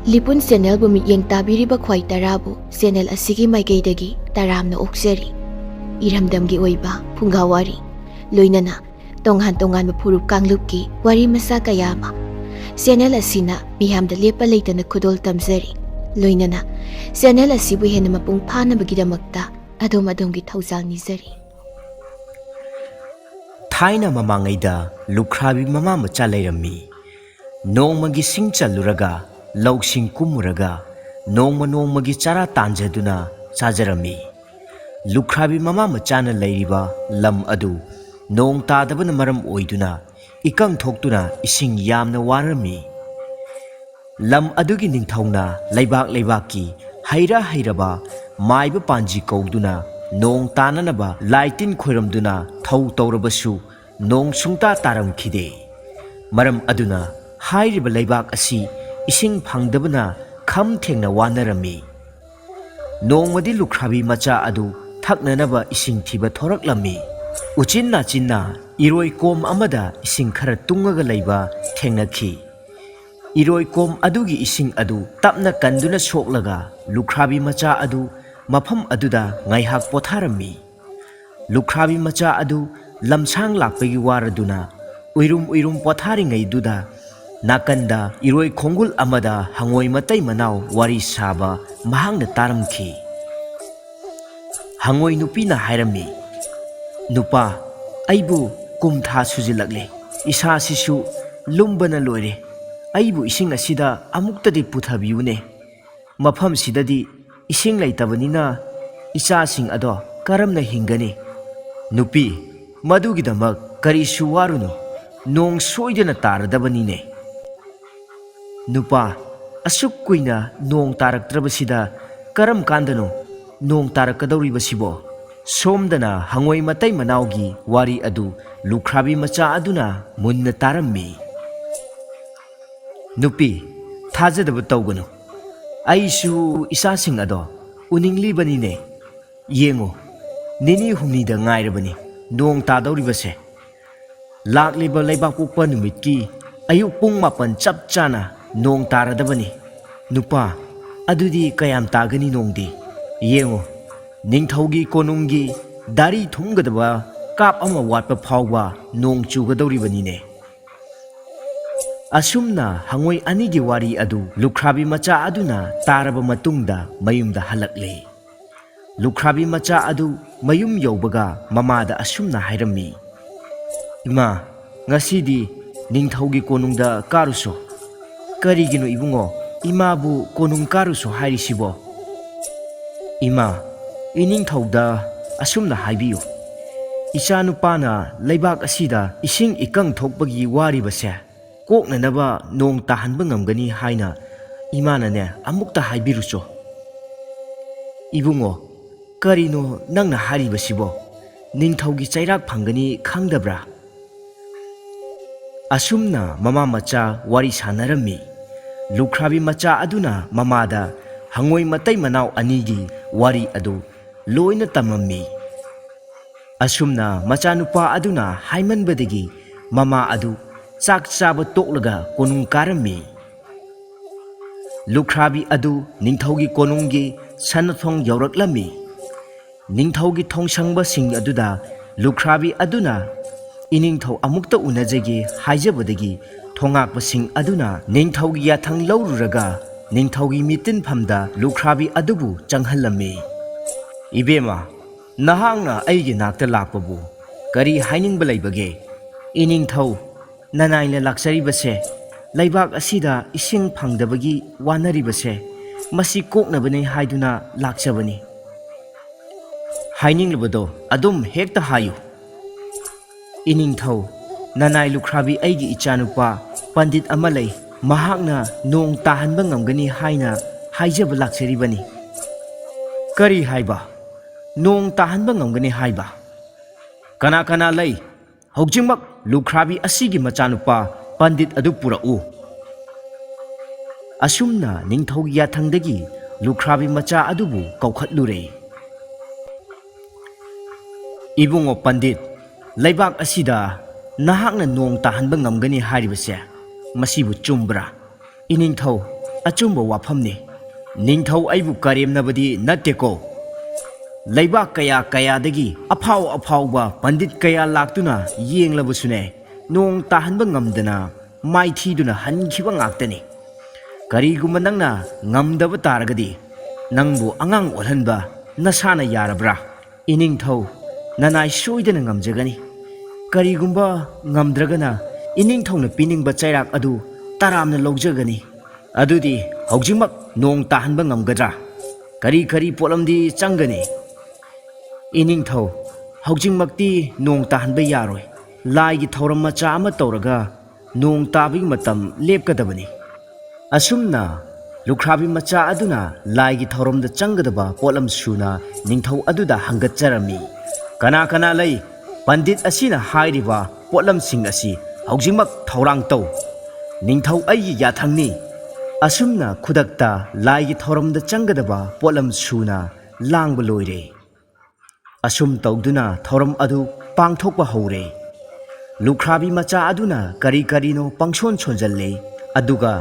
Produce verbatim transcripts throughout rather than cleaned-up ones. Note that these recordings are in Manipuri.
ꯂꯤꯄꯨꯟ ꯆꯦꯅꯦꯜꯕꯨ ꯃꯤꯠꯌꯦꯡ ꯇꯥꯕꯤꯔꯤꯕ ꯈ꯭ꯋꯥꯏ ꯇꯔꯥꯕꯨ ꯆꯦꯅꯦꯜ ꯑꯁꯤꯒꯤ ꯃꯥꯏꯀꯩꯗꯒꯤ ꯇꯔꯥꯝꯅ ꯑꯣꯛꯆꯔꯤ꯫ ꯏꯔꯝꯗꯝꯒꯤ ꯑꯣꯏꯕ ꯐꯨꯡꯒꯥ ꯋꯥꯔꯤ, ꯂꯣꯏꯅꯅ ꯇꯣꯉꯥꯟ ꯇꯣꯉꯥꯟꯕ ꯐꯨꯔꯨꯞ ꯀꯥꯡꯂꯨꯞꯀꯤ ꯋꯥꯔꯤ ꯃꯆꯥ ꯀꯌꯥ ꯑꯃ ꯆꯦꯅꯦꯜ ꯑꯁꯤꯅ ꯃꯤꯌꯥꯝꯗ ꯂꯦꯞꯄ ꯂꯩꯇꯅ ꯈꯨꯗꯣꯜ ꯇꯝꯖꯔꯤ꯫ ꯂꯣꯏꯅꯅ ꯆꯦꯅꯦꯜ ꯑꯁꯤꯕꯨ ꯍꯦꯟꯅ ꯃꯄꯨꯡ ꯐꯥꯅꯕꯒꯤꯗꯃꯛꯇ ꯑꯗꯣꯝ ꯑꯗꯣꯝꯒꯤ ꯊꯧꯖꯥꯜ ꯅꯤꯖꯔꯤ꯫ ꯊꯥꯏꯅ ꯃꯃꯥꯡꯉꯩꯗ ꯂꯨꯈ꯭ꯔꯥꯕꯤ ꯃꯃꯥ ꯃꯆꯥ ꯂꯩꯔꯝꯃꯤ꯫ ꯅꯣꯡꯃꯒꯤ ꯁꯤꯡ ꯆꯜꯂꯨꯔꯒ, ꯂꯧꯁꯤꯡ ꯀꯨꯝꯃꯨꯔꯒ, ꯅꯣꯡꯃ ꯅꯣꯡꯃꯒꯤ ꯆꯔꯥ ꯇꯥꯟꯖꯗꯨꯅ ꯆꯥꯖꯔꯝꯃꯤ꯫ ꯂꯨꯈ꯭ꯔꯥꯕꯤ ꯃꯃꯥ ꯃꯆꯥꯅ ꯂꯩꯔꯤꯕ ꯂꯝ ꯑꯗꯨ ꯅꯣꯡ ꯇꯥꯗꯕꯅ ꯃꯔꯝ ꯑꯣꯏꯗꯨꯅ ꯏꯀꯪ ꯊꯣꯛꯇꯨꯅ ꯏꯁꯤꯡ ꯌꯥꯝꯅ ꯋꯥꯔꯝꯃꯤ꯫ ꯂꯝ ꯑꯗꯨꯒꯤ ꯅꯤꯡꯊꯧꯅ ꯂꯩꯕꯥꯛ ꯂꯩꯕꯥꯛꯀꯤ ꯍꯩꯔꯥ ꯍꯩꯔꯕ ꯃꯥꯏꯕ ꯄꯥꯟꯖꯤ ꯀꯧꯗꯨꯅ ꯅꯣꯡ ꯇꯥꯅꯅꯕ ꯂꯥꯏ ꯇꯤꯟ ꯈꯣꯏꯔꯝꯗꯨꯅ ꯊꯧ ꯇꯧꯔꯕꯁꯨ ꯅꯣꯡ ꯁꯨꯡꯇꯥ ꯇꯥꯔꯝꯈꯤꯗꯦ꯫ ꯃꯔꯝ ꯑꯗꯨꯅ ꯍꯥꯏꯔꯤꯕ ꯂꯩꯕꯥꯛ ꯑꯁꯤ ꯏꯁꯤꯡ ꯐꯪꯗꯕꯅ ꯈꯝ ꯊꯦꯡꯅ ꯋꯥꯅꯔꯝꯃꯤ꯫ ꯅꯣꯡꯃꯗꯤ ꯂꯨꯈ꯭ꯔꯥꯕꯤ ꯃꯆꯥ ꯑꯗꯨ ꯊꯛꯅꯅꯕ ꯏꯁꯤꯡ ꯊꯤꯕ ꯊꯣꯔꯛꯂꯝꯃꯤ꯫ ꯎꯆꯤꯟ ꯅꯥꯆꯤꯟꯅ ꯏꯔꯣꯏ ꯀꯣꯝ ꯑꯃꯗ ꯏꯁꯤꯡ ꯈꯔ ꯇꯨꯡꯉꯒ ꯂꯩꯕ ꯊꯦꯡꯅꯈꯤ꯫ ꯏꯔꯣꯏ ꯀꯣꯝ ꯑꯗꯨꯒꯤ ꯏꯁꯤꯡ ꯑꯗꯨ ꯇꯞꯅ ꯀꯟꯗꯨꯅ ꯁꯣꯛꯂꯒ ꯂꯨꯈ꯭ꯔꯥꯕꯤ ꯃꯆꯥ ꯑꯗꯨ ꯃꯐꯝ ꯑꯗꯨꯗ ꯉꯥꯏꯍꯥꯛ ꯄꯣꯊꯥꯔꯝꯃꯤ꯫ ꯂꯨꯈ꯭ꯔꯥꯕꯤ ꯃꯆꯥ ꯑꯗꯨ ꯂꯝꯁꯥꯡ ꯂꯥꯛꯄꯒꯤ ꯋꯥꯔꯗꯨꯅ ꯎꯏꯔꯨꯝ ꯎꯏꯔꯨꯝ ꯄꯣꯊꯥꯔꯤꯉꯩꯗꯨꯗ ꯅꯥꯀꯟꯗ ꯏꯔꯣꯏ ꯈꯣꯡꯒꯨꯜ ꯑꯃꯗ ꯍꯉꯣꯏ ꯃꯇꯩ ꯃꯅꯥꯎ ꯋꯥꯔꯤ ꯁꯥꯕ ꯃꯍꯥꯛꯅ ꯇꯥꯔꯝꯈꯤ꯫ ꯍꯉꯣꯏ ꯅꯨꯄꯤꯅ ꯍꯥꯏꯔꯝꯃꯤ, "ꯅꯨꯄꯥ, ꯑꯩꯕꯨ ꯀꯨꯝ ꯊꯥ ꯁꯨꯖꯤꯜꯂꯛꯂꯦ꯫ ꯏꯁꯥꯁꯤꯁꯨ ꯂꯨꯝꯕꯅ ꯂꯣꯏꯔꯦ꯫ ꯑꯩꯕꯨ ꯏꯁꯤꯡ ꯑꯁꯤꯗ ꯑꯃꯨꯛꯇꯗꯤ ꯄꯨꯊꯕꯤꯌꯨꯅꯦ꯫ ꯃꯐꯝꯁꯤꯗꯗꯤ ꯏꯁꯤꯡ ꯂꯩꯇꯕꯅꯤꯅ ꯏꯆꯥꯁꯤꯡ ꯑꯗꯣ ꯀꯔꯝꯅ ꯍꯤꯡꯒꯅꯤ?" "ꯅꯨꯄꯤ, ꯃꯗꯨꯒꯤꯗꯃꯛ ꯀꯔꯤꯁꯨ ꯋꯥꯔꯨꯅꯨ꯫ ꯅꯣꯡ ꯁꯣꯏꯗꯅ ꯇꯥꯔꯗꯕꯅꯤꯅꯦ꯫" "ꯅꯨꯄꯥ, ꯑꯁꯨꯛ ꯀꯨꯏꯅ ꯅꯣꯡ ꯇꯥꯔꯛꯇ꯭ꯔꯕꯁꯤꯗ ꯀꯔꯝ ꯀꯥꯟꯗꯅꯣ ꯅꯣꯡ ꯇꯥꯔꯛꯀꯗꯧꯔꯤꯕꯁꯤꯕꯣ?" ꯁꯣꯝꯗꯅ ꯍꯉꯣꯏ ꯃꯇꯩ ꯃꯅꯥꯎꯒꯤ ꯋꯥꯔꯤ ꯑꯗꯨ ꯂꯨꯈ꯭ꯔꯥꯕꯤ ꯃꯆꯥ ꯑꯗꯨꯅ ꯃꯨꯟꯅ ꯇꯥꯔꯝꯃꯤ꯫ "ꯅꯨꯄꯤ, ꯊꯥꯖꯗꯕ ꯇꯧꯒꯅꯨ꯫ ꯑꯩꯁꯨ ꯏꯆꯥꯁꯤꯡ ꯑꯗꯣ ꯎꯅꯤꯡꯂꯤꯕꯅꯤꯅꯦ꯫ ꯌꯦꯡꯉꯨ, ꯅꯤꯅꯤ ꯍꯨꯝꯅꯤꯗ ꯉꯥꯏꯔꯕꯅꯤ ꯅꯣꯡ ꯇꯥꯗꯧꯔꯤꯕꯁꯦ꯫ ꯂꯥꯛꯂꯤꯕ ꯂꯩꯕꯥꯛꯄꯣꯛꯄ ꯅꯨꯃꯤꯠꯀꯤ ꯑꯌꯨꯛ ꯄꯨꯡ ꯃꯥꯄꯟ ꯆꯞ ꯆꯥꯅ ꯅꯣꯡ ꯇꯥꯔꯗꯕꯅꯤ꯫ "ꯅꯨꯄꯥ, ꯑꯗꯨꯗꯤ ꯀꯌꯥꯝ ꯇꯥꯒꯅꯤ ꯅꯣꯡꯗꯤ? ꯌꯦꯡꯉꯨ, ꯅꯤꯡꯊꯧꯒꯤ ꯀꯣꯅꯨꯡꯒꯤ ꯗꯥꯔꯤ ꯊꯨꯝꯒꯗꯕ ꯀꯥꯞ ꯑꯃ ꯋꯥꯠꯄ ꯐꯥꯎꯕ ꯅꯣꯡ ꯆꯨꯒꯗꯧꯔꯤꯕꯅꯤꯅꯦ꯫" ꯑꯁꯨꯝꯅ ꯍꯉꯣꯏ ꯑꯅꯤꯒꯤ ꯋꯥꯔꯤ ꯑꯗꯨ ꯂꯨꯈ꯭ꯔꯥꯕꯤ ꯃꯆꯥ ꯑꯗꯨꯅ ꯇꯥꯔꯕ ꯃꯇꯨꯡꯗ ꯃꯌꯨꯝꯗ ꯍꯜꯂꯛꯂꯦ꯫ ꯂꯨꯈ꯭ꯔꯥꯕꯤ ꯃꯆꯥ ꯑꯗꯨ ꯃꯌꯨꯝ ꯌꯧꯕꯒ ꯃꯃꯥꯗ ꯑꯁꯨꯝꯅ ꯍꯥꯏꯔꯝꯃꯤ, "ꯏꯃꯥ, ꯉꯁꯤꯗꯤ ꯅꯤꯡꯊꯧꯒꯤ ꯀꯣꯅꯨꯡꯗ ꯀꯥꯔꯨꯁꯣ꯫" "ꯀꯔꯤꯒꯤꯅꯣ ꯏꯕꯨꯡꯉꯣ, ꯏꯃꯥꯕꯨ ꯀꯣꯅꯨꯡ ꯀꯥꯔꯨꯁꯣ ꯍꯥꯏꯔꯤꯁꯤꯕꯣ?" "ꯏꯃꯥ, ꯏꯅꯤꯡꯊꯧꯗ ꯑꯁꯨꯝꯅ ꯍꯥꯏꯕꯤꯌꯨ, ꯏꯆꯥꯅꯨꯄꯥꯅ ꯂꯩꯕꯥꯛ ꯑꯁꯤꯗ ꯏꯁꯤꯡ ꯏꯀꯪ ꯊꯣꯛꯄꯒꯤ ꯋꯥꯔꯤꯕꯁꯦ ꯀꯣꯛꯅꯅꯕ ꯅꯣꯡ ꯇꯥꯍꯟꯕ ꯉꯝꯒꯅꯤ ꯍꯥꯏꯅ ꯏꯃꯥꯅꯅꯦ ꯑꯃꯨꯛꯇ ꯍꯥꯏꯕꯤꯔꯨꯆꯣ꯫" "ꯏꯕꯨꯡꯉꯣ, ꯀꯔꯤꯅꯣ ꯅꯪꯅ ꯍꯥꯏꯔꯤꯕꯁꯤꯕꯣ? ꯅꯤꯡꯊꯧꯒꯤ ꯆꯩꯔꯥꯛ ꯐꯪꯒꯅꯤ ꯈꯪꯗꯕ꯭ꯔꯥ?" ꯑꯁꯨꯝꯅ ꯃꯃꯥ ꯃꯆꯥ ꯋꯥꯔꯤ ꯁꯥꯟꯅꯔꯝꯃꯤ꯫ ꯂꯨꯈ꯭ꯔꯥꯕꯤ ꯃꯆꯥ ꯑꯗꯨꯅ ꯃꯃꯥꯗ ꯍꯉꯣꯏ ꯃꯇꯩ ꯃꯅꯥꯎ ꯑꯅꯤꯒꯤ ꯋꯥꯔꯤ ꯑꯗꯨ ꯂꯣꯏꯅ ꯇꯝꯃꯝꯃꯤ꯫ ꯑꯁꯨꯝꯅ ꯃꯆꯥꯅꯨꯄꯥ ꯑꯗꯨꯅ ꯍꯥꯏꯃꯟꯕꯗꯒꯤ ꯃꯃꯥ ꯑꯗꯨ ꯆꯥꯛ ꯆꯥꯕ ꯇꯣꯛꯂꯒ ꯀꯣꯅꯨꯡ ꯀꯥꯔꯝꯃꯤ꯫ ꯂꯨꯈ꯭ꯔꯥꯕꯤ ꯑꯗꯨ ꯅꯤꯡꯊꯧꯒꯤ ꯀꯣꯅꯨꯡꯒꯤ ꯁꯅꯥꯊꯣꯡ ꯌꯧꯔꯛꯂꯝꯃꯤ꯫ ꯅꯤꯡꯊꯧꯒꯤ ꯊꯣꯡꯁꯪꯕꯁꯤꯡ ꯑꯗꯨꯗ ꯂꯨꯈ꯭ꯔꯥꯕꯤ ꯑꯗꯨꯅ "ꯏꯅꯤꯡꯊꯧ ꯑꯃꯨꯛꯇ ꯎꯅꯖꯒꯦ" ꯍꯥꯏꯖꯕꯗꯒꯤ ꯊꯣꯉꯥꯛꯄꯁꯤꯡ ꯑꯗꯨꯅ ꯅꯤꯡꯊꯧꯒꯤ ꯌꯥꯊꯪ ꯂꯧꯔꯨꯔꯒ ꯅꯤꯡꯊꯧꯒꯤ ꯃꯤꯇꯤꯟꯐꯝꯗ ꯂꯨꯈ꯭ꯔꯥꯕꯤ ꯑꯗꯨꯕꯨ ꯆꯪꯍꯜꯂꯝꯃꯤ꯫ "ꯏꯕꯦꯝꯃ, ꯅꯍꯥꯛꯅ ꯑꯩꯒꯤ ꯅꯥꯛꯇ ꯂꯥꯛꯄꯕꯨ ꯀꯔꯤ ꯍꯥꯏꯅꯤꯡꯕ ꯂꯩꯕꯒꯦ?" "ꯏꯅꯤꯡꯊꯧ, ꯅꯅꯥꯏꯅ ꯂꯥꯛꯆꯔꯤꯕꯁꯦ ꯂꯩꯕꯥꯛ ꯑꯁꯤꯗ ꯏꯁꯤꯡ ꯐꯪꯗꯕꯒꯤ ꯋꯥꯅꯔꯤꯕꯁꯦ ꯃꯁꯤ ꯀꯣꯛꯅꯕꯅꯤ ꯍꯥꯏꯗꯨꯅ ꯂꯥꯛꯆꯕꯅꯤ꯫" "ꯍꯥꯏꯅꯤꯡꯂꯤꯕꯗꯣ ꯑꯗꯨꯝ ꯍꯦꯛꯇ ꯍꯥꯏꯌꯨ꯫" "ꯏꯅꯤꯡꯊꯧ, ꯅꯅꯥꯏ ꯂꯨꯈ꯭ꯔꯥꯕꯤ ꯑꯩꯒꯤ ꯏꯆꯥꯅꯨꯄꯥ ꯄꯟꯗꯤꯠ ꯑꯃ ꯂꯩ, ꯃꯍꯥꯛꯅ ꯅꯣꯡ ꯇꯥꯍꯟꯕ ꯉꯝꯒꯅꯤ ꯍꯥꯏꯅ ꯍꯥꯏꯖꯕ ꯂꯥꯛꯆꯔꯤꯕꯅꯤ꯫" "ꯀꯔꯤ ꯍꯥꯏꯕ? ꯅꯣꯡ ꯇꯥꯍꯟꯕ ꯉꯝꯒꯅꯤ ꯍꯥꯏꯕ? ꯀꯅꯥ ꯀꯅꯥ ꯂꯩ? ꯍꯧꯖꯤꯛꯃꯛ ꯂꯨꯈ꯭ꯔꯥꯕꯤ ꯑꯁꯤꯒꯤ ꯃꯆꯥꯅꯨꯄꯥ ꯄꯟꯗꯤꯠ ꯑꯗꯨ ꯄꯨꯔꯛꯎ꯫" ꯑꯁꯨꯝꯅ ꯅꯤꯡꯊꯧꯒꯤ ꯌꯥꯊꯪꯗꯒꯤ ꯂꯨꯈ꯭ꯔꯥꯕꯤ ꯃꯆꯥ ꯑꯗꯨꯕꯨ ꯀꯧꯈꯠꯂꯨꯔꯦ꯫ "ꯏꯕꯨꯡꯉꯣ ꯄꯟꯗꯤꯠ, ꯂꯩꯕꯥꯛ ꯑꯁꯤꯗ ꯅꯍꯥꯛꯅ ꯅꯣꯡ ꯇꯥꯍꯟꯕ ꯉꯝꯒꯅꯤ ꯍꯥꯏꯔꯤꯕꯁꯦ, ꯃꯁꯤꯕꯨ ꯆꯨꯝꯕ꯭ꯔꯥ?" "ꯏꯅꯤꯡꯊꯧ, ꯑꯆꯨꯝꯕ ꯋꯥꯐꯝꯅꯤ꯫ ꯅꯤꯡꯊꯧ ꯑꯩꯕꯨ ꯀꯔꯦꯝꯅꯕꯗꯤ ꯅꯠꯇꯦꯀꯣ꯫ ꯂꯩꯕꯥꯛ ꯀꯌꯥ ꯀꯌꯥꯗꯒꯤ ꯑꯐꯥꯎ ꯑꯐꯥꯎꯕ ꯄꯟꯗꯤꯠ ꯀꯌꯥ ꯂꯥꯛꯇꯨꯅ ꯌꯦꯡꯂꯕꯁꯨꯅꯦ, ꯅꯣꯡ ꯇꯥꯍꯟꯕ ꯉꯝꯗꯅ ꯃꯥꯏꯊꯤꯗꯨꯅ ꯍꯟꯈꯤꯕ ꯉꯥꯛꯇꯅꯤ꯫ ꯀꯔꯤꯒꯨꯝꯕ ꯅꯪꯅ ꯉꯝꯗꯕ ꯇꯥꯔꯒꯗꯤ, ꯅꯪꯕꯨ ꯑꯉꯥꯡ ꯑꯣꯜꯍꯟꯕ ꯅꯁꯥꯅ ꯌꯥꯔꯕ꯭ꯔꯥ? ꯏꯅꯤꯡꯊꯧ, ꯅꯅꯥꯏ ꯁꯣꯏꯗꯅ ꯉꯝꯖꯒꯅꯤ꯫ ꯀꯔꯤꯒꯨꯝꯕ ꯉꯝꯗ꯭ꯔꯒꯅ, ꯏꯅꯤꯡꯊꯧꯅ ꯄꯤꯅꯤꯡꯕ ꯆꯩꯔꯥꯛ ꯑꯗꯨ ꯇꯔꯥꯝꯅ ꯂꯧꯖꯒꯅꯤ꯫ ꯑꯗꯨꯗꯤ ꯍꯧꯖꯤꯛꯃꯛ ꯅꯣꯡ ꯇꯥꯍꯟꯕ ꯉꯝꯒꯗ꯭ꯔꯥ? ꯀꯔꯤ ꯀꯔꯤ ꯄꯣꯠꯂꯝꯗꯤ ꯆꯪꯒꯅꯤ? ꯏꯅꯤꯡꯊꯧ, ꯍꯧꯖꯤꯛꯃꯛꯇꯤ ꯅꯣꯡ ꯇꯥꯍꯟꯕ ꯌꯥꯔꯣꯏ꯫ ꯂꯥꯏꯒꯤ ꯊꯧꯔꯝ ꯃꯆꯥ ꯑꯃ ꯇꯧꯔꯒ ꯅꯣꯡ ꯇꯥꯕꯒꯤ ꯃꯇꯝ ꯂꯦꯞꯀꯗꯕꯅꯤ꯫ ꯑꯁꯨꯝꯅ ꯂꯨꯈ꯭ꯔꯥꯕꯤ ꯃꯆꯥ ꯑꯗꯨꯅ ꯂꯥꯏꯒꯤ ꯊꯧꯔꯝꯗ ꯆꯪꯒꯗꯕ ꯄꯣꯠꯂꯝ ꯁꯨꯅ ꯅꯤꯡꯊꯧ ꯑꯗꯨꯗ ꯍꯪꯒꯠꯆꯔꯝꯃꯤ꯫ "ꯀꯅꯥ ꯀꯅꯥ ꯂꯩ? ꯄꯟꯗꯤꯠ ꯑꯁꯤꯅ ꯍꯥꯏꯔꯤꯕ ꯄꯣꯠꯂꯝꯁꯤꯡ ꯑꯁꯤ ꯍꯧꯖꯤꯛꯃꯛ ꯊꯧꯔꯥꯡ ꯇꯧ꯫ ꯅꯤꯡꯊꯧ ꯑꯩꯒꯤ ꯌꯥꯊꯪꯅꯤ꯫" ꯑꯁꯨꯝꯅ ꯈꯨꯗꯛꯇ ꯂꯥꯏꯒꯤ ꯊꯧꯔꯝꯗ ꯆꯪꯒꯗꯕ ꯄꯣꯠꯂꯝ ꯁꯨꯅ ꯂꯥꯡꯕ ꯂꯣꯏꯔꯦ꯫ ꯑꯁꯨꯝ ꯇꯧꯗꯨꯅ ꯊꯧꯔꯝ ꯑꯗꯨ ꯄꯥꯡꯊꯣꯛꯄ ꯍꯧꯔꯦ꯫ ꯂꯨꯈ꯭ꯔꯥꯕꯤ ꯃꯆꯥ ꯑꯗꯨꯅ ꯀꯔꯤ ꯀꯔꯤꯅꯣ ꯄꯪꯁꯣꯟ ꯁꯣꯟꯖꯜꯂꯦ, ꯑꯗꯨꯒ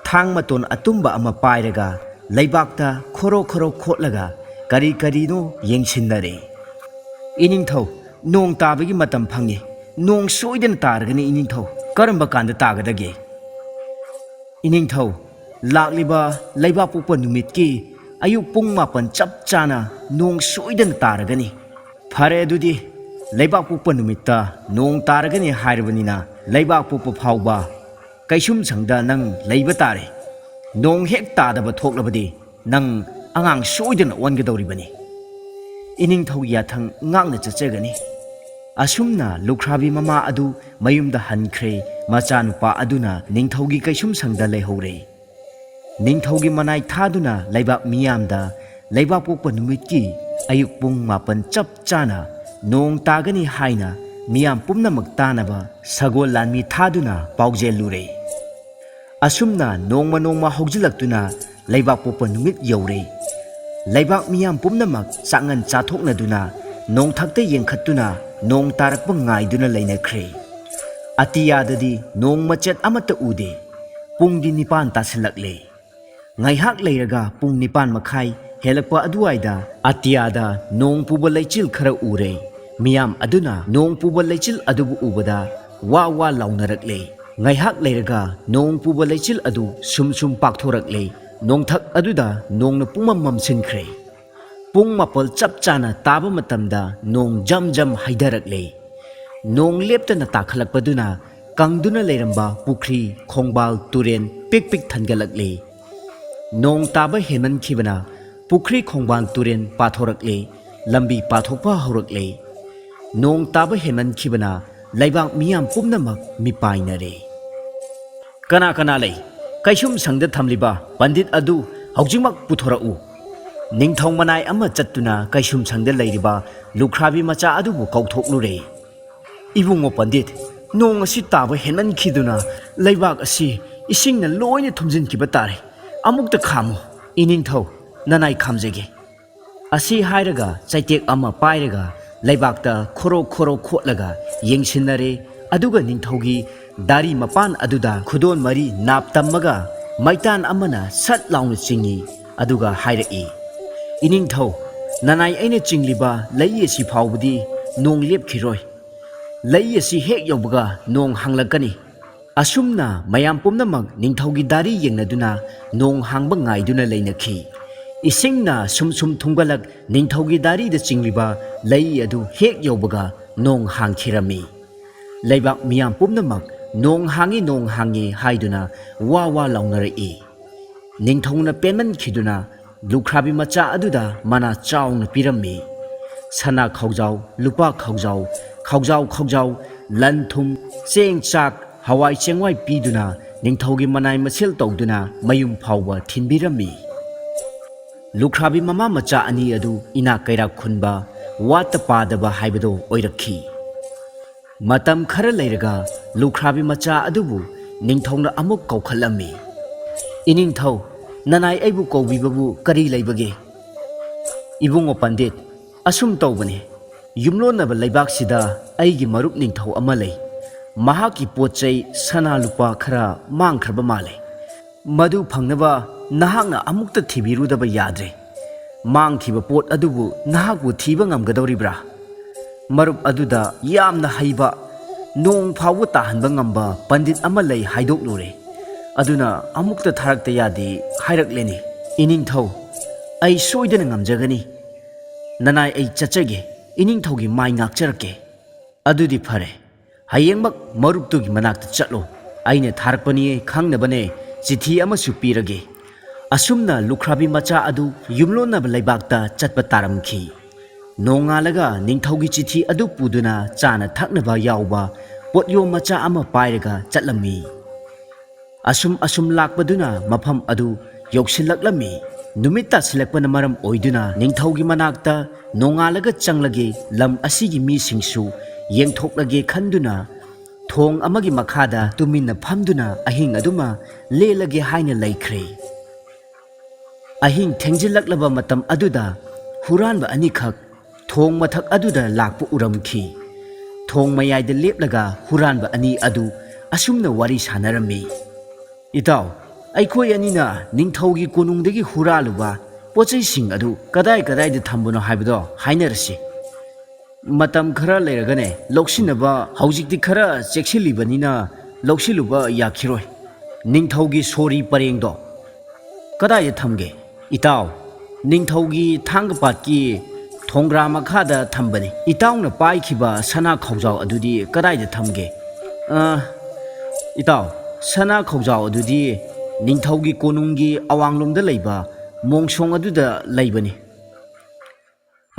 ꯊꯥꯡ ꯃꯇꯣꯟ ꯑꯇꯨꯝꯕ ꯑꯃ ꯄꯥꯏꯔꯒ ꯂꯩꯕꯥꯛꯇ ꯈꯣꯔꯣ ꯈꯣꯔꯣ ꯈꯣꯠꯂꯒ ꯀꯔꯤ ꯀꯔꯤꯅꯣ ꯌꯦꯡꯁꯤꯟꯅꯔꯦ꯫ "ꯏꯅꯤꯡꯊꯧ, ꯅꯣꯡ ꯇꯥꯕꯒꯤ ꯃꯇꯝ ꯐꯪꯉꯦ꯫ ꯅꯣꯡ ꯁꯣꯏꯗꯅ ꯇꯥꯔꯒꯅꯤ ꯏꯅꯤꯡꯊꯧ꯫ ꯀꯔꯝꯕ ꯀꯥꯟꯗ ꯇꯥꯒꯗꯒꯦ?" "ꯏꯅꯤꯡꯊꯧ, ꯂꯥꯛꯂꯤꯕ ꯂꯩꯕꯥꯛꯄꯣꯛꯄ ꯅꯨꯃꯤꯠꯀꯤ ꯑꯌꯨꯛ ꯄꯨꯡ ꯃꯥꯄꯟ ꯆꯞ ꯆꯥꯅ ꯅꯣꯡ ꯁꯣꯏꯗꯅ ꯇꯥꯔꯒꯅꯤ꯫" "ꯐꯔꯦ, ꯑꯗꯨꯗꯤ ꯂꯩꯕꯥꯛꯄꯣꯛꯄ ꯅꯨꯃꯤꯠꯇ ꯅꯣꯡ ꯇꯥꯔꯒꯅꯤ ꯍꯥꯏꯔꯕꯅꯤꯅ, ꯂꯩꯕꯥꯛꯄꯣꯛꯄ ꯐꯥꯎꯕ ꯀꯩꯁꯨꯝꯁꯪꯗ ꯅꯪ ꯂꯩꯕ ꯇꯥꯔꯦ꯫ ꯅꯣꯡ ꯍꯦꯛ ꯇꯥꯗꯕ ꯊꯣꯛꯂꯕꯗꯤ ꯅꯪ ꯑꯉꯥꯡ ꯁꯣꯏꯗꯅ ꯑꯣꯟꯒꯗꯧꯔꯤꯕꯅꯤ꯫" ꯏꯅꯤꯡꯊꯧꯒꯤ ꯌꯥꯊꯪ ꯉꯥꯛꯅ ꯆꯠꯆꯒꯅꯤ꯫ ꯑꯁꯨꯝꯅ ꯂꯨꯈ꯭ꯔꯥꯕꯤ ꯃꯃꯥ ꯑꯗꯨ ꯃꯌꯨꯝꯗ ꯍꯟꯈ꯭ꯔꯦ꯫ ꯃꯆꯥꯅꯨꯄꯥ ꯑꯗꯨꯅ ꯅꯤꯡꯊꯧꯒꯤ ꯀꯩꯁꯨꯝꯁꯪꯗ ꯂꯩꯍꯧꯔꯦ꯫ ꯅꯤꯡꯊꯧꯒꯤ ꯃꯅꯥꯏ ꯊꯥꯗꯨꯅ ꯂꯩꯕꯥꯛ ꯃꯤꯌꯥꯝꯗ ꯂꯩꯕꯥꯛꯄꯣꯛꯄ ꯅꯨꯃꯤꯠꯀꯤ ꯑꯌꯨꯛ ꯄꯨꯡ ꯃꯥꯄꯟ ꯆꯞ ꯆꯥꯅ ꯅꯣꯡ ꯇꯥꯒꯅꯤ ꯍꯥꯏꯅ ꯃꯤꯌꯥꯝ ꯄꯨꯝꯅꯃꯛ ꯇꯥꯅꯕ ꯁꯒꯣꯜ ꯂꯥꯟꯃꯤ ꯊꯥꯗꯨꯅ ꯄꯥꯎꯖꯦꯜꯂꯨꯔꯦ꯫ ꯑꯁꯨꯝꯅ ꯅꯣꯡꯃ ꯅꯣꯡꯃ ꯍꯧꯖꯤꯜꯂꯛꯇꯨꯅ ꯂꯩꯕꯥꯛꯄꯣꯛꯄ ꯅꯨꯃꯤꯠ ꯌꯧꯔꯦ꯫ ꯂꯩꯕꯥꯛ ꯃꯤꯌꯥꯝ ꯄꯨꯝꯅꯃꯛ ꯆꯥꯛꯉꯟ ꯆꯥꯊꯣꯛꯅꯗꯨꯅ ꯅꯣꯡꯊꯛꯇ ꯌꯦꯡꯈꯠꯇꯨꯅ ꯅꯣꯡ ꯇꯥꯔꯛꯄ ꯉꯥꯏꯗꯨꯅ ꯂꯩꯅꯈ꯭ꯔꯦ꯫ ꯑꯇꯤꯌꯥꯗꯗꯤ ꯅꯣꯡ ꯃꯆꯦꯠ ꯑꯃꯠꯇ ꯎꯗꯦ꯫ ꯄꯨꯡꯗꯤ ꯅꯤꯄꯥꯟ ꯇꯥꯁꯤꯜꯂꯛꯂꯦ꯫ ꯉꯥꯏꯍꯥꯛ ꯂꯩꯔꯒ ꯄꯨꯡ ꯅꯤꯄꯥꯟ ꯃꯈꯥꯏ ꯍꯦꯜꯂꯛꯄ ꯑꯗꯨꯋꯥꯏꯗ ꯑꯇꯤꯌꯥꯗ ꯅꯣꯡ ꯄꯨꯕ ꯂꯩꯆꯤꯜ ꯈꯔ ꯎꯔꯦ꯫ ꯃꯤꯌꯥꯝ ꯑꯗꯨꯅ ꯅꯣꯡ ꯄꯨꯕ ꯂꯩꯆꯤꯜ ꯑꯗꯨꯕꯨ ꯎꯕꯗ ꯋꯥ ꯋꯥ ꯂꯥꯎꯅꯔꯛꯂꯦ꯫ ꯉꯥꯏꯍꯥꯛ ꯂꯩꯔꯒ ꯅꯣꯡ ꯄꯨꯕ ꯂꯩꯆꯤꯜ ꯑꯗꯨ ꯁꯨꯝ ꯁꯨꯝ ꯄꯥꯛꯊꯣꯔꯛꯂꯦ꯫ ꯅꯣꯡꯊꯛ ꯑꯗꯨꯗ ꯅꯣꯡꯅ ꯄꯨꯡꯃꯝ ꯃꯝꯁꯤꯟꯈ꯭ꯔꯦ꯫ ꯄꯨꯡ ꯃꯥꯄꯜ ꯆꯞ ꯆꯥꯅ ꯇꯥꯕ ꯃꯇꯝꯗ ꯅꯣꯡ ꯖꯝ ꯖꯝ ꯍꯩꯊꯔꯛꯂꯦ꯫ ꯅꯣꯡ ꯂꯦꯞꯇꯅ ꯇꯥꯈꯠꯂꯛꯄꯗꯨꯅ ꯀꯪꯗꯨꯅ ꯂꯩꯔꯝꯕ ꯄꯨꯈ꯭ꯔꯤ, ꯈꯣꯡꯕꯥꯜ, ꯇꯨꯔꯦꯟ ꯄꯤꯛ ꯄꯤꯛ ꯊꯟꯒꯠꯂꯛꯂꯦ꯫ ꯅꯣꯡ ꯇꯥꯕ ꯍꯦꯟꯃꯟꯈꯤꯕꯅ ꯄꯨꯈ꯭ꯔꯤ, ꯈꯣꯡꯕꯥꯜ, ꯇꯨꯔꯦꯟ ꯄꯥꯊꯣꯔꯛꯂꯦ꯫ ꯂꯝꯕꯤ ꯄꯥꯊꯣꯛꯄ ꯍꯧꯔꯛꯂꯦ꯫ ꯅꯣꯡ ꯇꯥꯕ ꯍꯦꯟꯃꯟꯈꯤꯕꯅ ꯂꯩꯕꯥꯛ ꯃꯤꯌꯥꯝ ꯄꯨꯝꯅꯃꯛ ꯃꯤꯄꯥꯏꯅꯔꯦ꯫ "ꯀꯅꯥ ꯀꯅꯥ ꯂꯩ? ꯀꯩꯁꯨꯝ ꯁꯪꯗ ꯊꯝꯂꯤꯕ ꯄꯟꯗꯤꯠ ꯑꯗꯨ ꯍꯧꯖꯤꯛꯃꯛ ꯄꯨꯊꯣꯔꯛꯎ꯫" ꯅꯤꯡꯊꯧ ꯃꯅꯥꯏ ꯑꯃ ꯆꯠꯇꯨꯅ ꯀꯩꯁꯨꯝ ꯁꯪꯗ ꯂꯩꯔꯤꯕ ꯂꯨꯈ꯭ꯔꯥꯕꯤ ꯃꯆꯥ ꯑꯗꯨꯕꯨ ꯀꯧꯊꯣꯛꯂꯨꯔꯦ꯫ "ꯏꯕꯨꯡꯉꯣ ꯄꯟꯗꯤꯠ, ꯅꯣꯡ ꯑꯁꯤ ꯇꯥꯕ ꯍꯦꯟꯃꯟꯈꯤꯗꯨꯅ ꯂꯩꯕꯥꯛ ꯑꯁꯤ ꯏꯁꯤꯡꯅ ꯂꯣꯏꯅ ꯊꯨꯝꯖꯤꯟꯈꯤꯕ ꯇꯥꯔꯦ꯫ ꯑꯃꯨꯛꯇ ꯈꯥꯝꯃꯨ꯫" "ꯏꯅꯤꯡꯊꯧ, ꯅꯅꯥꯏ ꯈꯥꯝꯖꯒꯦ꯫" ꯑꯁꯤ ꯍꯥꯏꯔꯒ ꯆꯩꯇꯦꯛ ꯑꯃ ꯄꯥꯏꯔꯒ ꯂꯩꯕꯥꯛꯇ ꯈꯣꯔꯣ ꯈꯣꯔꯣ ꯈꯣꯠꯂꯒ ꯌꯦꯡꯁꯤꯟꯅꯔꯦ꯫ ꯑꯗꯨꯒ ꯅꯤꯡꯊꯧꯒꯤ ꯗꯥꯔꯤ ꯃꯄꯥꯟ ꯑꯗꯨꯗ ꯈꯨꯗꯣꯟ ꯃꯔꯤ ꯅꯥꯞ ꯇꯝꯃꯒ ꯃꯩꯇꯥꯟ ꯑꯃꯅ ꯁꯠ ꯂꯥꯎꯅ ꯆꯤꯡꯏ꯫ ꯑꯗꯨꯒ ꯍꯥꯏꯔꯛꯏ, "ꯏꯅꯤꯡꯊꯧ, ꯅꯅꯥꯏ ꯑꯩꯅ ꯆꯤꯡꯂꯤꯕ ꯂꯩ ꯑꯁꯤ ꯐꯥꯎꯕꯗꯤ ꯅꯣꯡ ꯂꯦꯞꯈꯤꯔꯣꯏ꯫ ꯂꯩ ꯑꯁꯤ ꯍꯦꯛ ꯌꯧꯕꯒ ꯅꯣꯡ ꯍꯥꯡꯂꯛꯀꯅꯤ꯫" ꯑꯁꯨꯝꯅ ꯃꯌꯥꯝ ꯄꯨꯝꯅꯃꯛ ꯅꯤꯡꯊꯧꯒꯤ ꯗꯥꯔꯤ ꯌꯦꯡꯅꯗꯨꯅ ꯅꯣꯡ ꯍꯥꯡꯕ ꯉꯥꯏꯗꯨꯅ ꯂꯩꯅꯈꯤ꯫ ꯏꯁꯤꯡꯅ ꯁꯨꯝ ꯁꯨꯝ ꯊꯨꯝꯒꯠꯂꯛ ꯅꯤꯡꯊꯧꯒꯤ ꯗꯥꯔꯤꯗ ꯆꯤꯡꯂꯤꯕ ꯂꯩ ꯑꯗꯨ ꯍꯦꯛ ꯌꯧꯕꯒ ꯅꯣꯡ ꯍꯥꯡꯈꯤꯔꯝꯃꯤ꯫ ꯂꯩꯕꯥꯛ ꯃꯤꯌꯥꯝ ꯄꯨꯝꯅꯃꯛ "ꯅꯣꯡ ꯍꯥꯡꯉꯤ, ꯅꯣꯡ ꯍꯥꯡꯉꯤ" ꯍꯥꯏꯗꯨꯅ ꯋꯥ ꯋꯥ ꯂꯥꯎꯅꯔꯛꯏ꯫ ꯅꯤꯡꯊꯧꯅ ꯄꯦꯟꯃꯟꯈꯤꯗꯨꯅ ꯂꯨꯈ꯭ꯔꯥꯕꯤ ꯃꯆꯥ ꯑꯗꯨꯗ ꯃꯅꯥ ꯆꯥꯎꯅ ꯄꯤꯔꯝꯃꯤ꯫ ꯁꯅꯥ ꯈꯥꯎꯖꯥꯎ, ꯂꯨꯄꯥ ꯈꯥꯎꯖꯥꯎ, ꯈꯥꯎꯖꯥꯎ ꯈꯥꯎꯖꯥꯎ, ꯂꯟ ꯊꯨꯝ, ꯆꯦꯡ ꯆꯥꯛ, ꯍꯋꯥꯏ ꯆꯦꯡꯋꯥꯏ ꯄꯤꯗꯨꯅ ꯅꯤꯡꯊꯧꯒꯤ ꯃꯅꯥꯏ ꯃꯁꯦꯜ ꯇꯧꯗꯨꯅ ꯃꯌꯨꯝ ꯐꯥꯎꯕ ꯊꯤꯟꯕꯤꯔꯝꯃꯤ꯫ ꯂꯨꯈ꯭ꯔꯥꯕꯤ ꯃꯃꯥ ꯃꯆꯥ ꯑꯅꯤ ꯑꯗꯨ ꯏꯅꯥꯛ ꯀꯩꯔꯥꯛ ꯈꯨꯟꯕ, ꯋꯥꯠꯇ ꯄꯥꯗꯕ ꯍꯥꯏꯕꯗꯨ ꯑꯣꯏꯔꯛꯈꯤ꯫ ꯃꯇꯝ ꯈꯔ ꯂꯩꯔꯒ ꯂꯨꯈ꯭ꯔꯥꯕꯤ ꯃꯆꯥ ꯑꯗꯨꯕꯨ ꯅꯤꯡꯊꯧꯅ ꯑꯃꯨꯛ ꯀꯧꯈꯠꯂꯝꯃꯤ꯫ "ꯏꯅꯤꯡꯊꯧ, ꯅꯅꯥꯏ ꯑꯩꯕꯨ ꯀꯧꯕꯤꯕꯕꯨ ꯀꯔꯤ ꯂꯩꯕꯒꯦ?" "ꯏꯕꯨꯡꯉꯣ ꯄꯟꯗꯤꯠ, ꯑꯁꯨꯝ ꯇꯧꯕꯅꯤ, ꯌꯨꯝꯂꯣꯟꯅꯕ ꯂꯩꯕꯥꯛꯁꯤꯗ ꯑꯩꯒꯤ ꯃꯔꯨꯞ ꯅꯤꯡꯊꯧ ꯑꯃ ꯂꯩ꯫ ꯃꯍꯥꯛꯀꯤ ꯄꯣꯠ ꯆꯩ ꯁꯅꯥ ꯂꯨꯄꯥ ꯈꯔ ꯃꯥꯡꯈ꯭ꯔꯕ ꯃꯥꯜꯂꯦ꯫ ꯃꯗꯨ ꯐꯪꯅꯕ ꯅꯍꯥꯛꯅ ꯑꯃꯨꯛꯇ ꯊꯤꯕꯤꯔꯨꯗꯕ ꯌꯥꯗ꯭ꯔꯦ꯫ ꯃꯥꯡꯈꯤꯕ ꯄꯣꯠ ꯑꯗꯨꯕꯨ ꯅꯍꯥꯛꯄꯨ ꯊꯤꯕ ꯉꯝꯒꯗꯧꯔꯤꯕ꯭ꯔꯥ? ꯃꯔꯨꯞ ꯑꯗꯨꯗ ꯌꯥꯝꯅ ꯍꯩꯕ, ꯅꯣꯡ ꯐꯥꯎꯕ ꯇꯥꯍꯟꯕ ꯉꯝꯕ ꯄꯟꯗꯤꯠ ꯑꯃ ꯂꯩ ꯍꯥꯏꯗꯣꯛꯂꯨꯔꯦ꯫ ꯑꯗꯨꯅ ꯑꯃꯨꯛꯇ ꯊꯥꯔꯛꯇ ꯌꯥꯗꯦ ꯍꯥꯏꯔꯛꯂꯦꯅꯦ꯫ "ꯏꯅꯤꯡꯊꯧ, ꯑꯩ ꯁꯣꯏꯗꯅ ꯉꯝꯖꯒꯅꯤ꯫ ꯅꯅꯥꯏ ꯑꯩ ꯆꯠꯆꯒꯦ, ꯏꯅꯤꯡꯊꯧꯒꯤ ꯃꯥꯏ ꯉꯥꯛꯆꯔꯛꯀꯦ꯫" "ꯑꯗꯨꯗꯤ ꯐꯔꯦ, ꯍꯌꯦꯡꯃꯛ ꯃꯔꯨꯞꯇꯨꯒꯤ ꯃꯅꯥꯛꯇ ꯆꯠꯂꯣ꯫ ꯑꯩꯅ ꯊꯥꯔꯛꯄꯅꯤ ꯈꯪꯅꯕꯅꯦ ꯆꯤꯊꯤ ꯑꯃꯁꯨ ꯄꯤꯔꯒꯦ꯫" ꯑꯁꯨꯝꯅ ꯂꯨꯈ꯭ꯔꯥꯕꯤ ꯃꯆꯥ ꯑꯗꯨ ꯌꯨꯝꯂꯣꯟꯅꯕ ꯂꯩꯕꯥꯛꯇ ꯆꯠꯄ ꯇꯥꯔꯝꯈꯤ꯫ ꯅꯣꯡꯉꯥꯜꯂꯒ ꯅꯤꯡꯊꯧꯒꯤ ꯆꯤꯊꯤ ꯑꯗꯨ ꯄꯨꯗꯨꯅ ꯆꯥꯅ ꯊꯛꯅꯕ ꯌꯥꯎꯕ ꯄꯣꯠꯌꯣꯝ ꯃꯆꯥ ꯑꯃ ꯄꯥꯏꯔꯒ ꯆꯠꯂꯝꯃꯤ꯫ ꯑꯁꯨꯝ ꯑꯁꯨꯝ ꯂꯥꯛꯄꯗꯨꯅ ꯃꯐꯝ ꯑꯗꯨ ꯌꯧꯁꯤꯜꯂꯛꯂꯝꯃꯤ꯫ ꯅꯨꯃꯤꯠ ꯇꯥꯁꯤꯜꯂꯛꯄꯅ ꯃꯔꯝ ꯑꯣꯏꯗꯨꯅ ꯅꯤꯡꯊꯧꯒꯤ ꯃꯅꯥꯛꯇ ꯅꯣꯡꯉꯥꯜꯂꯒ ꯆꯪꯂꯒꯦ, ꯂꯝ ꯑꯁꯤꯒꯤ ꯃꯤꯁꯤꯡꯁꯨ ꯌꯦꯡꯊꯣꯛꯂꯒꯦ ꯈꯟꯗꯨꯅ ꯊꯣꯡ ꯑꯃꯒꯤ ꯃꯈꯥꯗ ꯇꯨꯃꯤꯟꯅ ꯐꯝꯗꯨꯅ ꯑꯍꯤꯡ ꯑꯗꯨꯃ ꯂꯦꯜꯂꯒꯦ ꯍꯥꯏꯅ ꯂꯩꯈ꯭ꯔꯦ꯫ ꯑꯍꯤꯡ ꯊꯦꯡꯖꯤꯜꯂꯛꯂꯕ ꯃꯇꯝ ꯑꯗꯨꯗ ꯍꯨꯔꯥꯟꯕ ꯑꯅꯤꯈꯛ ꯊꯣꯡ ꯃꯊꯛ ꯑꯗꯨꯗ ꯂꯥꯛꯄ ꯎꯔꯝꯈꯤ꯫ ꯊꯣꯡ ꯃꯌꯥꯏꯗ ꯂꯦꯞꯂꯒ ꯍꯨꯔꯥꯟꯕ ꯑꯅꯤ ꯑꯗꯨ ꯑꯁꯨꯝꯅ ꯋꯥꯔꯤ ꯁꯥꯟꯅꯔꯝꯃꯤ꯫ "ꯏꯇꯥꯎ, ꯑꯩꯈꯣꯏ ꯑꯅꯤꯅ ꯅꯤꯡꯊꯧꯒꯤ ꯀꯣꯅꯨꯡꯗꯒꯤ ꯍꯨꯔꯥꯜꯂꯨꯕ ꯄꯣꯠꯆꯩꯁꯤꯡ ꯑꯗꯨ ꯀꯗꯥꯏ ꯀꯗꯥꯏꯗ ꯊꯝꯕꯅꯣ ꯍꯥꯏꯕꯗꯣ ꯍꯥꯏꯅꯔꯁꯤ꯫ ꯃꯇꯝ ꯈꯔ ꯂꯩꯔꯒꯅꯦ ꯂꯧꯁꯤꯟꯅꯕ, ꯍꯧꯖꯤꯛꯇꯤ ꯈꯔ ꯆꯦꯛꯁꯤꯜꯂꯤꯕꯅꯤꯅ ꯂꯧꯁꯤꯜꯂꯨꯕ ꯌꯥꯈꯤꯔꯣꯏ꯫ ꯅꯤꯡꯊꯧꯒꯤ ꯁꯣꯔꯤ ꯄꯔꯦꯡꯗꯣ ꯀꯗꯥꯏꯗ ꯊꯝꯒꯦ?" "ꯏꯇꯥꯎ, ꯅꯤꯡꯊꯧꯒꯤ ꯊꯥꯡꯒ ꯄꯥꯠꯀꯤ ꯊꯣꯡꯒ꯭ꯔꯥ ꯃꯈꯥꯗ ꯊꯝꯕꯅꯤ꯫" "ꯏꯇꯥꯎꯅ ꯄꯥꯏꯈꯤꯕ ꯁꯅꯥ ꯈꯧꯖꯥꯎ ꯑꯗꯨꯗꯤ ꯀꯗꯥꯏꯗ ꯊꯝꯒꯦ?" "ꯑ, ꯏꯇꯥꯎ, ꯁꯅꯥ ꯈꯧꯖꯥꯎ ꯑꯗꯨꯗꯤ ꯅꯤꯡꯊꯧꯒꯤ ꯀꯣꯅꯨꯡꯒꯤ ꯑꯋꯥꯡꯂꯣꯝꯗ ꯂꯩꯕ ꯃꯣꯡꯁꯣꯡ ꯑꯗꯨꯗ ꯂꯩꯕꯅꯤ꯫"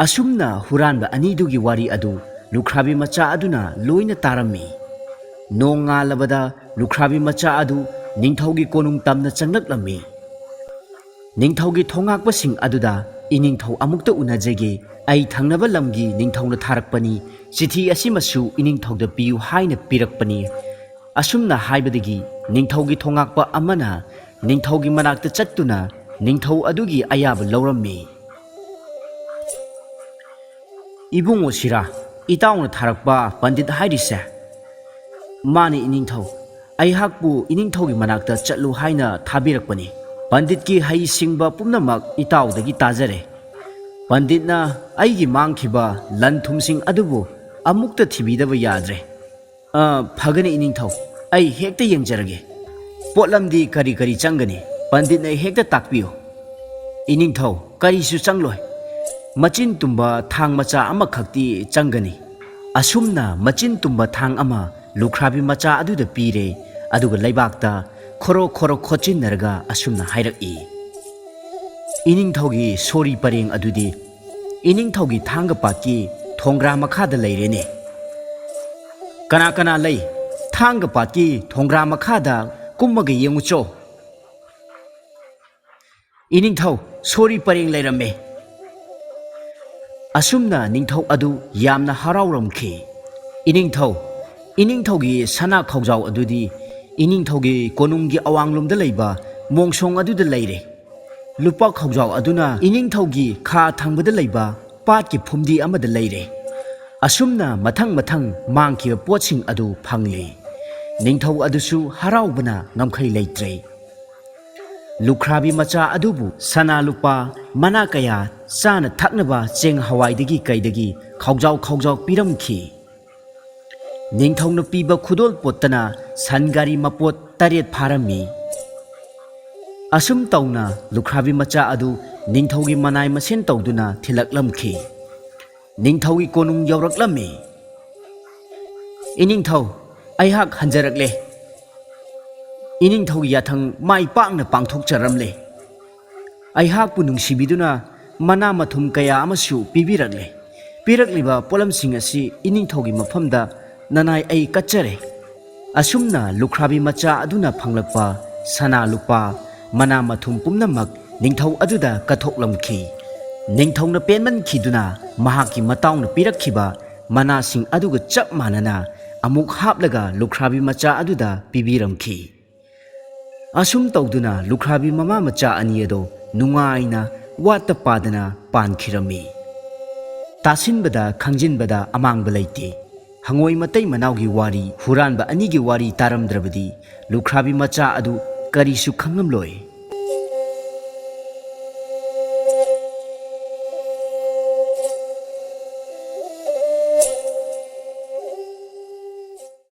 ꯑꯁꯨꯝꯅ ꯍꯨꯔꯥꯟꯕ ꯑꯅꯤꯗꯨꯒꯤ ꯋꯥꯔꯤ ꯑꯗꯨ ꯂꯨꯈ꯭ꯔꯥꯕꯤ ꯃꯆꯥ ꯑꯗꯨꯅ ꯂꯣꯏꯅ ꯇꯥꯔꯝꯃꯤ꯫ ꯅꯣꯡꯉꯥꯜꯂꯕꯗ ꯂꯨꯈ꯭ꯔꯥꯕꯤ ꯃꯆꯥ ꯑꯗꯨ ꯅꯤꯡꯊꯧꯒꯤ ꯀꯣꯅꯨꯡ ꯇꯝꯅ ꯆꯪꯂꯛꯂꯝꯃꯤ꯫ ꯅꯤꯡꯊꯧꯒꯤ ꯊꯣꯉꯥꯛꯄꯁꯤꯡ ꯑꯗꯨꯗ, "ꯏꯅꯤꯡꯊꯧ ꯑꯃꯨꯛꯇ ꯎꯅꯖꯒꯦ, ꯑꯩ ꯊꯪꯅꯕ ꯂꯝꯒꯤ ꯅꯤꯡꯊꯧꯅ ꯊꯥꯔꯛꯄꯅꯤ, ꯆꯤꯊꯤ ꯑꯁꯤꯃꯁꯨ ꯏꯅꯤꯡꯊꯧꯗ ꯄꯤꯌꯨ" ꯍꯥꯏꯅ ꯄꯤꯔꯛꯄꯅꯤ꯫ ꯑꯁꯨꯝꯅ ꯍꯥꯏꯕꯗꯒꯤ ꯅꯤꯡꯊꯧꯒꯤ ꯊꯣꯉꯥꯛꯄ ꯑꯃꯅ ꯅꯤꯡꯊꯧꯒꯤ ꯃꯅꯥꯛꯇ ꯆꯠꯇꯨꯅ ꯅꯤꯡꯊꯧ ꯑꯗꯨꯒꯤ ꯑꯌꯥꯕ ꯂꯧꯔꯝꯃꯤ꯫ "ꯏꯕꯨꯡꯉꯣ ꯁꯤꯔꯥ, ꯏꯇꯥꯎꯅ ꯊꯥꯔꯛꯄ ꯄꯟꯗꯤꯠ ꯍꯥꯏꯔꯤꯁꯦ?" "ꯃꯥꯅꯤ ꯏꯅꯤꯡꯊꯧ, ꯑꯩꯍꯥꯛꯄꯨ ꯏꯅꯤꯡꯊꯧꯒꯤ ꯃꯅꯥꯛꯇ ꯆꯠꯂꯨ ꯍꯥꯏꯅ ꯊꯥꯕꯤꯔꯛꯄꯅꯤ꯫" ꯄꯟꯗꯤꯠꯀꯤ ꯍꯩꯁꯤꯡꯕ ꯄꯨꯝꯅꯃꯛ ꯏꯇꯥꯎꯗꯒꯤ ꯇꯥꯖꯔꯦ꯫ ꯄꯟꯗꯤꯠꯅ ꯑꯩꯒꯤ ꯃꯥꯡꯈꯤꯕ ꯂꯟ ꯊꯨꯝꯁꯤꯡ ꯑꯗꯨꯕꯨ ꯑꯃꯨꯛꯇ ꯊꯤꯕꯤꯗꯕ ꯌꯥꯗ꯭ꯔꯦ꯫ "ꯑ, ꯐꯒꯅꯤ ꯏꯅꯤꯡꯊꯧ, ꯑꯩ ꯍꯦꯛꯇ ꯌꯦꯡꯖꯔꯒꯦ꯫ ꯄꯣꯠꯂꯝꯗꯤ ꯀꯔꯤ ꯀꯔꯤ ꯆꯪꯒꯅꯤ? ꯄꯟꯗꯤꯠꯅ ꯍꯦꯛꯇ ꯇꯥꯛꯄꯤꯌꯨ꯫" "ꯏꯅꯤꯡꯊꯧ, ꯀꯔꯤꯁꯨ ꯆꯪꯂꯣꯏ꯫ ꯃꯆꯤꯟ ꯇꯨꯝꯕ ꯊꯥꯡ ꯃꯆꯥ ꯑꯃꯈꯛꯇꯤ ꯆꯪꯒꯅꯤ꯫" ꯑꯁꯨꯝꯅ ꯃꯆꯤꯟ ꯇꯨꯝꯕ ꯊꯥꯡ ꯑꯃ ꯂꯨꯈ꯭ꯔꯥꯕꯤ ꯃꯆꯥ ꯑꯗꯨꯗ ꯄꯤꯔꯦ, ꯑꯗꯨꯒ ꯂꯩꯕꯥꯛꯇ ꯈꯣꯔꯣ ꯈꯣꯔꯣ ꯈꯣꯠꯆꯤꯟꯅꯔꯒ ꯑꯁꯨꯝꯅ ꯍꯥꯏꯔꯛꯏ, "ꯏꯅꯤꯡꯊꯧꯒꯤ ꯁꯣꯔꯤ ꯄꯔꯦꯡ ꯑꯗꯨꯗꯤ ꯏꯅꯤꯡꯊꯧꯒꯤ ꯊꯥꯡꯒ ꯄꯥꯠꯀꯤ ꯊꯣꯡꯒ꯭ꯔꯥ ꯃꯈꯥꯗ ꯂꯩꯔꯦꯅꯦ꯫ ꯀꯅꯥ ꯀꯅꯥ ꯂꯩ? ꯊꯥꯡꯒ ꯄꯥꯠꯀꯤ ꯊꯣꯡꯒ꯭ꯔꯥ ꯃꯈꯥꯗ ꯀꯨꯝꯃꯒ ꯌꯦꯡꯉꯨꯆꯣ꯫" ꯏꯅꯤꯡꯊꯧ, ꯁꯣꯔꯤ ꯄꯔꯦꯡ ꯂꯩꯔꯝꯃꯦ꯫ ꯑꯁꯨꯝꯅ ꯅꯤꯡꯊꯧ ꯑꯗꯨ ꯌꯥꯝꯅ ꯍꯔꯥꯎꯔꯝꯈꯤ꯫ "ꯏꯅꯤꯡꯊꯧ, ꯏꯅꯤꯡꯊꯧꯒꯤ ꯁꯅꯥ ꯈꯧꯖꯥꯎ ꯑꯗꯨꯗꯤ ꯏꯅꯤꯡꯊꯧꯒꯤ ꯀꯣꯅꯨꯡꯒꯤ ꯑꯋꯥꯡꯂꯣꯝꯗ ꯂꯩꯕ ꯃꯣꯡꯁꯣꯡ ꯑꯗꯨꯗ ꯂꯩꯔꯦ꯫ ꯂꯨꯄꯥ ꯈꯧꯖꯥꯎ ꯑꯗꯨꯅ ꯏꯅꯤꯡꯊꯧꯒꯤ ꯈꯥ ꯊꯪꯕꯗ ꯂꯩꯕ ꯄꯥꯠꯀꯤ ꯐꯨꯝꯗꯤ ꯑꯃꯗ ꯂꯩꯔꯦ꯫" ꯑꯁꯨꯝꯅ ꯃꯊꯪ ꯃꯊꯪ ꯃꯥꯡꯈꯤꯕ ꯄꯣꯠꯁꯤꯡ ꯑꯗꯨ ꯐꯪꯂꯦ꯫ ꯅꯤꯡꯊꯧ ꯑꯗꯨꯁꯨ ꯍꯔꯥꯎꯕꯅ ꯉꯝꯈꯩ ꯂꯩꯇ꯭ꯔꯦ꯫ ꯂꯨꯈ꯭ꯔꯥꯕꯤ ꯃꯆꯥ ꯑꯗꯨꯕꯨ ꯁꯅꯥ ꯂꯨꯄꯥ, ꯃꯅꯥ ꯀꯌꯥ, ꯆꯥꯅ ꯊꯛꯅꯕ ꯆꯦꯡ ꯍꯋꯥꯏꯗꯒꯤ ꯀꯩꯗꯒꯤ ꯈꯧꯖꯥꯎ ꯈꯧꯖꯥꯎ ꯄꯤꯔꯝꯈꯤ꯫ ꯅꯤꯡꯊꯧꯅ ꯄꯤꯕ ꯈꯨꯗꯣꯜ ꯄꯣꯠꯇꯅ ꯁꯟ ꯒꯥꯔꯤ ꯃꯄꯣꯠ ꯇꯔꯦꯠ ꯐꯥꯔꯝꯃꯤ꯫ ꯑꯁꯨꯝ ꯇꯧꯅ ꯂꯨꯈ꯭ꯔꯥꯕꯤ ꯃꯆꯥ ꯑꯗꯨ ꯅꯤꯡꯊꯧꯒꯤ ꯃꯅꯥꯏ ꯃꯁꯦꯟ ꯇꯧꯗꯨꯅ ꯊꯤꯜꯂꯛꯂꯝꯈꯤ꯫ ꯅꯤꯡꯊꯧꯒꯤ ꯀꯣꯅꯨꯡ ꯌꯧꯔꯛꯂꯝꯃꯤ꯫ "ꯏꯅꯤꯡꯊꯧ, ꯑꯩꯍꯥꯛ ꯍꯟꯖꯔꯛꯂꯦ꯫ ꯏꯅꯤꯡꯊꯧꯒꯤ ꯌꯥꯊꯪ ꯃꯥꯏ ꯄꯥꯛꯅ ꯄꯥꯡꯊꯣꯛꯆꯔꯝꯂꯦ꯫ ꯑꯩꯍꯥꯛꯄꯨ ꯅꯨꯡꯁꯤꯕꯤꯗꯨꯅ ꯃꯅꯥ ꯃꯊꯨꯝ ꯀꯌꯥ ꯑꯃꯁꯨ ꯄꯤꯕꯤꯔꯛꯂꯦ꯫ ꯄꯤꯔꯛꯂꯤꯕ ꯄꯣꯠꯂꯝꯁꯤꯡ ꯑꯁꯤ ꯏꯅꯤꯡꯊꯧꯒꯤ ꯃꯐꯝꯗ ꯅꯅꯥꯏ ꯑꯩ ꯀꯠꯆꯔꯦ꯫" ꯑꯁꯨꯝꯅ ꯂꯨꯈ꯭ꯔꯥꯕꯤ ꯃꯆꯥ ꯑꯗꯨꯅ ꯐꯪꯂꯛꯄ ꯁꯅꯥ ꯂꯨꯄꯥ, ꯃꯅꯥ ꯃꯊꯨꯝ ꯄꯨꯝꯅꯃꯛ ꯅꯤꯡꯊꯧ ꯑꯗꯨꯗ ꯀꯠꯊꯣꯛꯂꯝꯈꯤ꯫ ꯅꯤꯡꯊꯧꯅ ꯄꯦꯟꯃꯟꯈꯤꯗꯨꯅ ꯃꯍꯥꯛꯀꯤ ꯃꯇꯥꯎꯅ ꯄꯤꯔꯛꯈꯤꯕ ꯃꯅꯥꯁꯤꯡ ꯑꯗꯨꯒ ꯆꯞ ꯃꯥꯟꯅꯅ ꯑꯃꯨꯛ ꯍꯥꯞꯂꯒ ꯂꯨꯈ꯭ꯔꯥꯕꯤ ꯃꯆꯥ ꯑꯗꯨꯗ ꯄꯤꯕꯤꯔꯝꯈꯤ꯫ ꯑꯁꯨꯝ ꯇꯧꯗꯨꯅ ꯂꯨꯈ꯭ꯔꯥꯕꯤ ꯃꯃꯥ ꯃꯆꯥ ꯑꯅꯤ ꯑꯗꯣ ꯅꯨꯡꯉꯥꯏꯅ ꯋꯥꯠꯇ ꯄꯥꯗꯅ ꯄꯥꯟꯈꯤꯔꯝꯃꯤ꯫ ꯇꯥꯁꯤꯟꯕꯗ ꯈꯪꯖꯤꯟꯕꯗ ꯑꯃꯥꯡꯕ ꯂꯩꯇꯦ꯫ ꯍꯉꯣꯏ ꯃꯇꯩ ꯃꯅꯥꯎꯒꯤ ꯋꯥꯔꯤ, ꯍꯨꯔꯥꯟꯕ ꯑꯅꯤꯒꯤ ꯋꯥꯔꯤ ꯇꯥꯔꯝꯗ꯭ꯔꯕꯗꯤ ꯂꯨꯈ꯭ꯔꯥꯕꯤ ꯃꯆꯥ ꯑꯗꯨ ꯀꯔꯤꯁꯨ ꯈꯪꯂꯝꯂꯣꯏ꯫